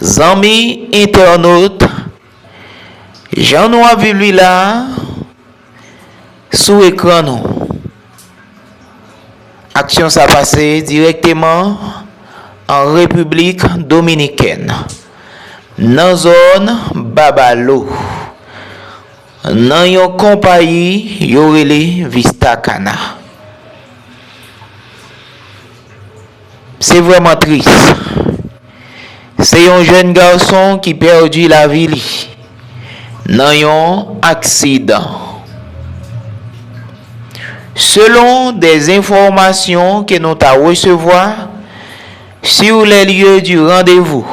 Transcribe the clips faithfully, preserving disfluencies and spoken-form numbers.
Zanmi entènot, jan nou ap viv li la, sou ekran nou. Aksyon sa pase dirèkteman an Repiblik Dominikèn, nan zòn Babalo, nan yon konpayi yo rele Vista Cana. Se vrèman tris. Se yon jèn gason ki pèdi lavi li nan yon aksidan. Selon des informations ke nou ta resevwa sur les lieux du rendez-vous,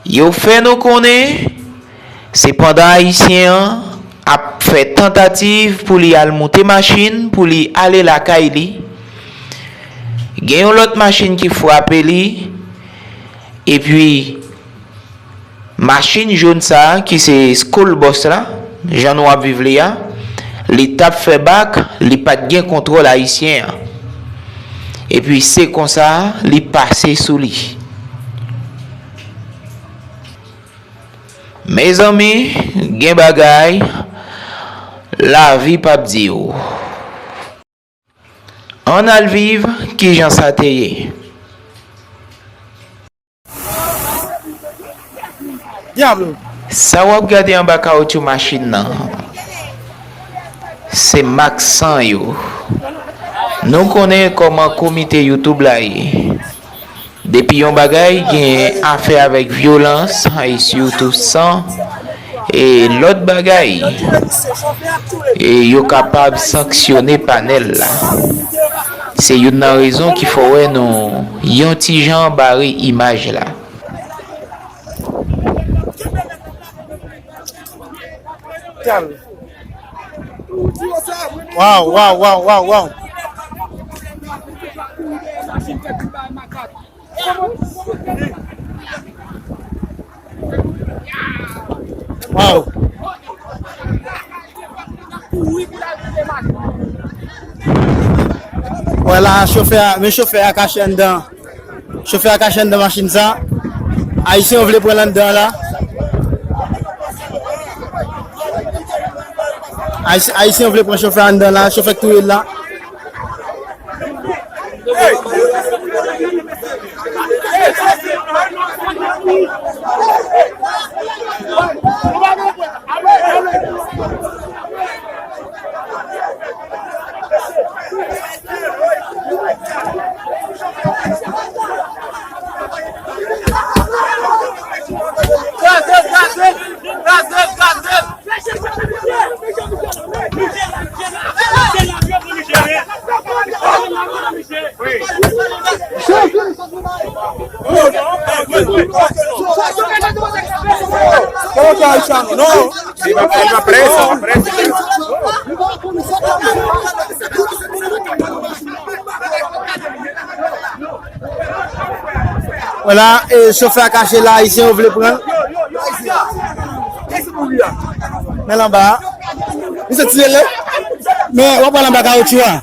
yo fè nou konnen, se pandan Ayisyen an ap fè tantativ pou li al moute machin, pou li ale lakay li, gen yon lòt machin ki frape li, epi machin jòn sa a, ki se school bus la, jan nou ap viv li a, li t ap fè bak, li pa t gen kontwòl Ayisyen an. Epi se konsa, li pase sou li. Mezanmi, gen bagay lavi p ap di w. Ann al viv kijan sa te ye. Diablo. Sa w ap gade anba kawotchou machin nan, se mak san yo. Nou konnen kòman komite YouTube la ye. Depi yon bagay gen afè avèk vyolans, e sitou san, e lòt bagay, e yo kapab sanksyone panèl la. Se youn nan rezon ki fè w wè nou yon ti jan bare imaj la. Waw, waw, waw, waw, waw. Waw. Wè la, chofè a, men chofè a kache anndan. Chofè a kache anndan machin sa. Ayisyen yo vle pran l anndan la. Ayis-, Ayisyen yo vle pran chofè a anndan la. Chofè k touye l la. Vwala, e, chofè a kache la, Ayisyen yo vle pran l. Men l anba a. Misye tire l. Men w ap wè l anba kawotchou a.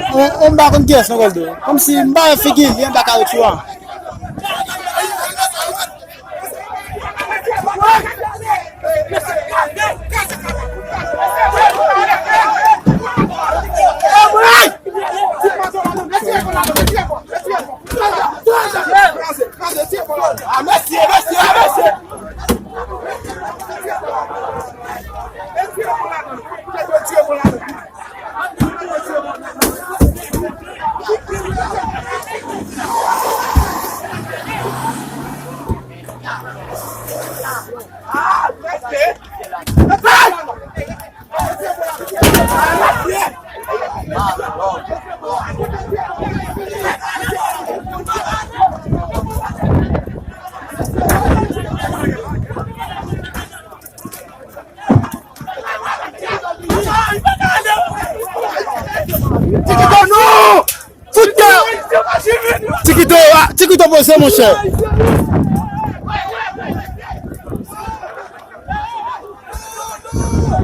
On, on m pa konn kiyès non, Goldo. Kòmsi m pa wè figi l, li anba kawotchou a. Tikito, non! Fout tè! Tikito, ah, Tikito poze, monchè.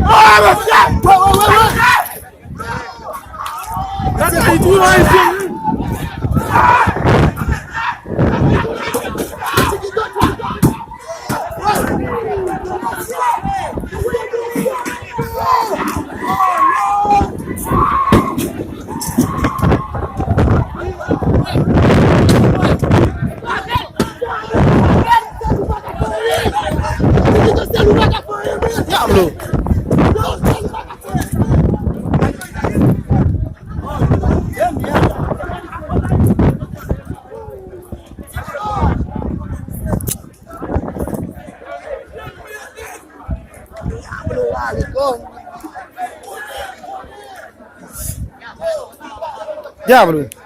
Ah, monchè! Gade, li tou ayisyen, wi. Dyablo! Dyablo!